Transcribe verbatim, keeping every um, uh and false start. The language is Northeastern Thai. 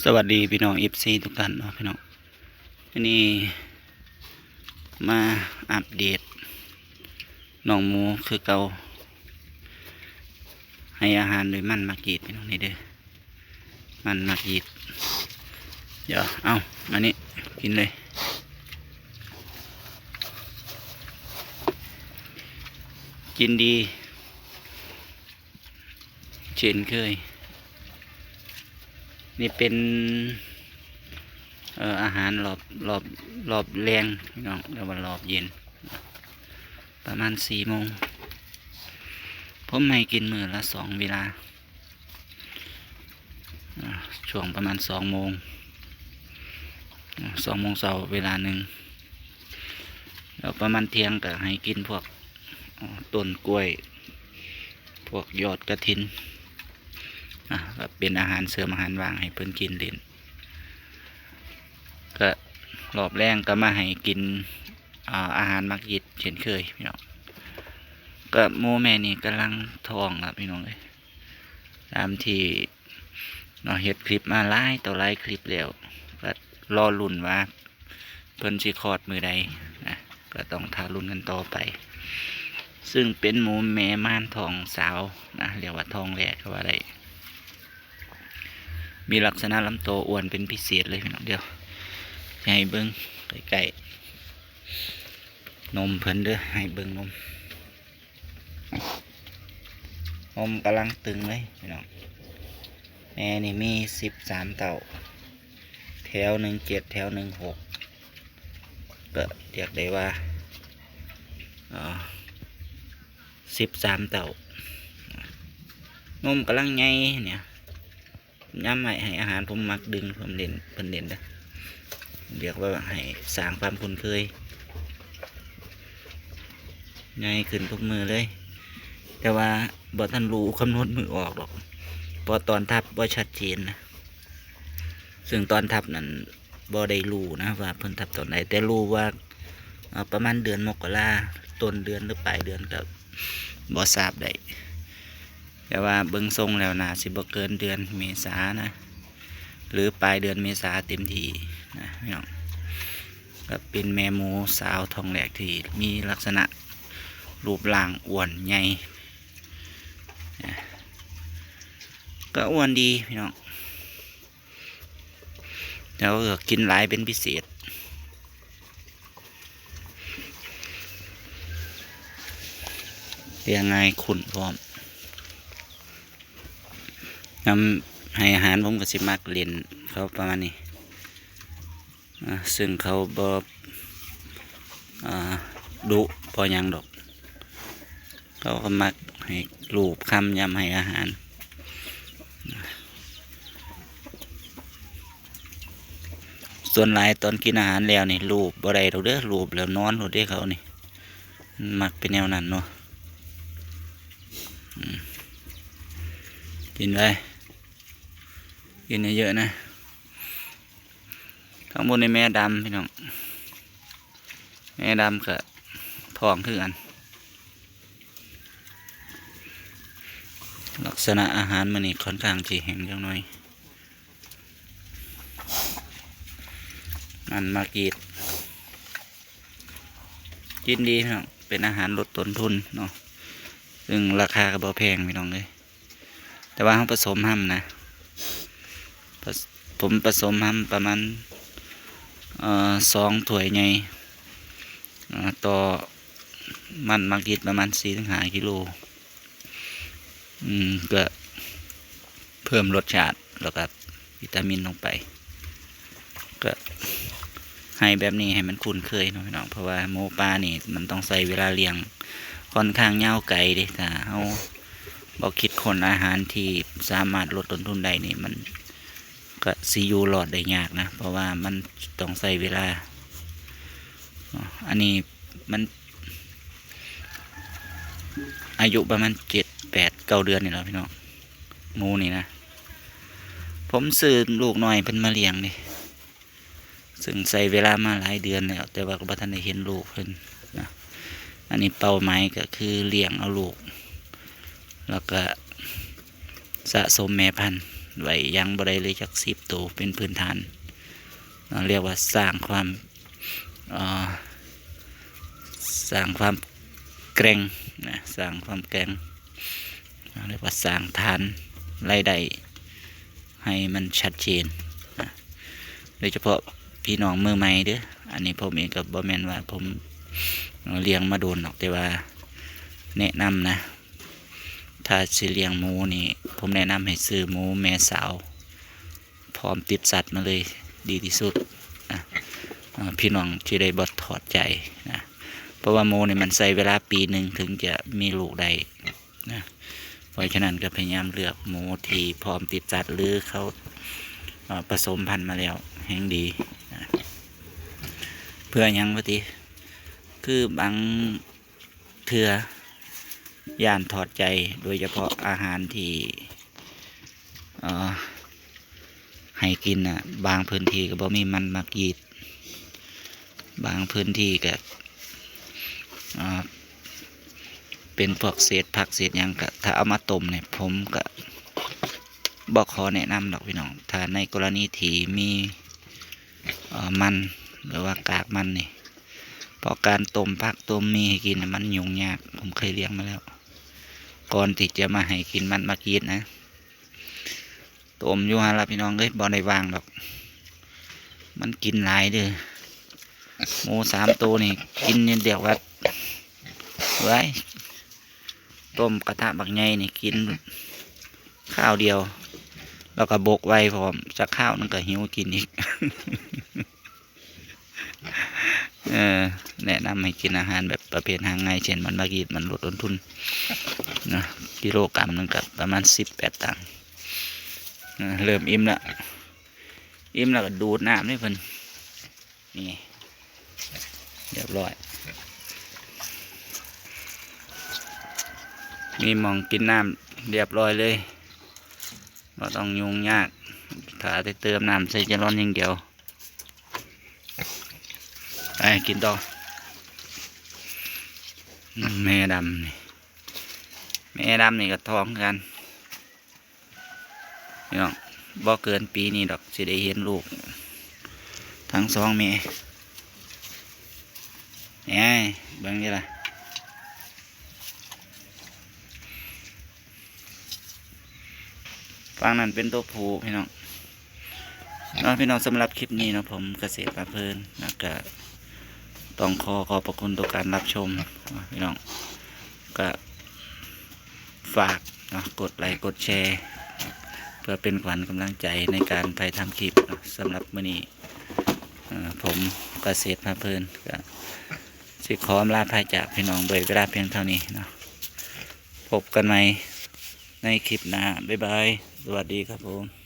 สวัสดีพี่น้องเอฟซีทุกท่านเนาะพี่น้อง วันนี้มาอัปเดตน้องหมูคือเก่า ให้อาหารโดยมันหมากยีดพี่น้องนี่เด้อ มันหมากยีด เดี๋ยว เอา มานี่ กินเลย กินดี เช่นเคย นี่เป็น เอ่อ อาหารรอบ รอบ รอบแลงพี่น้อง หรือว่ารอบเย็น ประมาณสี่โมง ผมให้กินมื้อละสองเวลา อ่า ช่วงประมาณสองโมง อ่า สองโมงเช้าเวลาหนึ่ง แล้วประมาณเที่ยงก็ให้กินพวก อ่า ต้นกล้วย พวกยอดกระถิน อ่า ก็เป็นอาหารเสริมอาหารว่างให้เพิ่นกินเล่น ก็รอบแลงก็มาให้กิน อ่า อาหารหมากยีดเช่นเคยพี่น้อง ก็หมูแม่นี่กำลังท้องละพี่น้องเอ้ย ตามที่เนาะ เฮ็ดคลิปมาหลายต่อหลายคลิปแล้ว ก็รอลุ้นว่าเพิ่นสิคลอดมื้อใดนะ ก็ต้องท่าลุ้นกันต่อไป ซึ่งเป็นหมูแม่ม่านท้องสาวนะ เรียกว่าท้องแรกก็ว่าได้ มีลักษณะลำตัวอ้วนเป็นพิเศษเลยพี่น้อง เดี๋ยวให้เบิ่งใกล้ๆ นมเพิ่นเด้อ ให้เบิ่งนม นมกำลังตึงเลยพี่น้อง แม่นี่มีสิบสามเต้า แถวหนึ่งเจ็ด แถวหนึ่งหก ก็เรียกได้ว่า อ่า สิบสามเต้า นมกำลังใหญ่เนี่ย ยามให้ ให้อาหารผมมักดึงเพิ่นเล่น เพิ่นเล่นเด้อ เรียกว่าให้สร้างความคุ้นเคย ใหญ่ขึ้นทุกมื้อเลย แต่ว่าบ่ทันรู้กำหนดมื้อออกดอก เพราะตอนทับบ่ชัดเจนนะ ซึ่งตอนทับนั่นบ่ได้รู้นะว่าเพิ่นทับตอนใด แต่รู้ว่า อ่า ประมาณเดือนมกรา ต้นเดือนหรือปลายเดือนก็บ่ทราบได้ แต่ว่าเบิ่งทรงแล้วน่าสิบ่เกินเดือนเมษานะ หรือปลายเดือนเมษาเต็มที่นะพี่น้อง ก็เป็นแม่หมูสาวท้องแรกที่มีลักษณะรูปร่างอ้วนใหญ่นะ ก็อ้วนดีพี่น้อง แล้วก็กินหลายเป็นพิเศษ เลี้ยงง่ายขุนพร้อม นำให้อาหารผมก็สิมักเล่นเขาประมาณนี้ อ่า ซึ่งเขาบ่ อ่า ดุบ่หยังดอก เขาก็มักให้ลูบคำยามให้อาหาร ส่วนหลายตอนกินอาหารแล้วนี่ลูบบ่ได้ดอกเด้อ ลูบแล้วนอนโลดเด้เขานี่ มันมักเป็นแนวนั้นเนาะ อืม กินไป กินเยอะๆนะ ข้างบนนี่แม่ดำพี่น้อง แม่ดำก็ท้องคือกัน ลักษณะอาหารมื้อนี้ค่อนข้างสิแห้งจักหน่อย มันหมากยีด กินดีพี่น้อง เป็นอาหารลดต้นทุนเนาะ ซึ่งราคาก็บ่แพงพี่น้องเอ้ย แต่ว่าเราผสมห้ำนะ ผส- ผมผสมห้ำประมาณ เอ่อ สองถ้วยใหญ่ อ่า ต่อมันหมากยีดประมาณสี่ถึงห้ากิโล อืม ก็เพิ่มรสชาติแล้วก็วิตามินลงไป ก็ให้แบบนี้ให้มันคุ้นเคยเนาะพี่น้อง เพราะว่าหมูป่านี่มันต้องใช้เวลาเลี้ยงค่อนข้างยาวไกลเด้ ถ้าเราบ่คิดค้นอาหารที่สามารถลดต้นทุนได้นี่ มันก็สิอยู่รอดได้ยากนะ เพราะว่ามันต้องใช้เวลาเนาะ อันนี้มัน อายุประมาณเจ็ด แปด เก้าเดือนนี่แหละพี่น้อง หมูนี่นะ ผมซื้อลูกน้อยเพิ่นมาเลี้ยงนี่ ซึ่งใช้เวลามาหลายเดือนแล้ว แต่ว่าก็บ่ทันได้เห็นลูกเพิ่นนะ อันนี้เป้าหมายก็คือเลี้ยงเอาลูก แล้วก็สะสมแม่พันธุ์ ไว้ยังบ่ได้เลยจักสิบตัว เป็นพื้นฐานเนาะ เรียกว่าสร้างความ เอ่อ สร้างความแกร่งนะ สร้างความแกร่ง เรียกว่าสร้างฐานรายได้ให้มันชัดเจนนะ โดยเฉพาะพี่น้องมือใหม่เด้อ อันนี้ผมเองก็บ่แม่นว่าผมเลี้ยงมาโดนหรอก แต่ว่าแนะนำนะ ถ้าสิเลี้ยงหมูนี่ ผมแนะนำให้ซื้อหมูแม่สาว พร้อมติดสัตว์มาเลย ดีที่สุดนะ อ่า พี่น้องจะได้บ่ถอดใจนะ เพราะว่าหมูนี่มันใช้เวลาปีหนึ่งถึงจะมีลูกได้นะ เพราะฉะนั้นก็พยายามเลือกหมูที่พร้อมติดสัตว์ หรือเขา เอ่อ ผสมพันธุ์มาแล้วแฮงดีนะ เพื่อหยังวะติ คือบางเทื่อย้านถอดใจ โดยเฉพาะอาหารที่ เอ่อ ให้กินน่ะ บางพื้นที่ก็บ่มีมันหมากยีด บางพื้นที่ก็ เอ่อ เป็นพวกเศษผักเศษหยังก็ ถ้าเอามาต้มเนี่ย ผมก็บ่ขอแนะนำดอกพี่น้อง ถ้าในกรณีที่มี เอ่อ มันหรือว่ากากมันนี่ เพราะการต้มผักต้มหมีให้กินน่ะมันยุ่งยาก ผมเคยเลี้ยงมาแล้ว ก่อนที่จะมาให้กินมันหมากยีดนะ ต้มอยู่หั่นล่ะพี่น้องเอ้ย บ่ได้ว่างดอก มันกินหลายเด้อ หมูสามตัวนี่กินนิดเดียวก็ เว้ย ต้มกระทะบักใหญ่นี่กินคาวเดียว แล้วก็บกไวพร้อม จักคาวหนึ่งก็หิวกินอีก เออ แนะนำให้กินอาหารแบบประเภทหาง่าย เช่นมันหมากยีด มันลดต้นทุนนะ กิโลกรัมหนึ่งก็ประมาณสิบแปดตังค์นะ เริ่มอิ่มละ อิ่มแล้วก็ดูดน้ำให้เพิ่น นี่ เรียบร้อย มีหม่องกินน้ำเรียบร้อยเลย บ่ต้องยุ่งยาก ถ้าแต่เติมน้ำใส่แกลลอนอย่างเดียว ไปกินต่อ แม่ดำนี่ แม่ดำนี่ก็ท้องคือกัน พี่น้อง บ่เกินปีนี้ดอก สิได้เห็นลูก ทั้งสองแม่ แหม เบิ่งนี่ล่ะ ฝั่งนั้นเป็นตัวผู้พี่น้อง เนาะพี่น้อง สำหรับคลิปนี้เนาะ ผมเกษตรพาเพลิน แล้วก็ต้องขอขอบพระคุณทุกการรับชมเนาะพี่น้อง ก็ฝากเนาะ กดไลค์กดแชร์ เพื่อเป็นขวัญกำลังใจในการถ่ายทำคลิปเนาะ สำหรับมื้อนี้ เอ่อ ผมเกษตรพาเพลิน ก็สิขออำลาพาจากพี่น้องโดยเวลาเพียงเท่านี้เนาะ พบกันใหม่ในคลิปหน้า บ๊ายบาย สวัสดีครับผม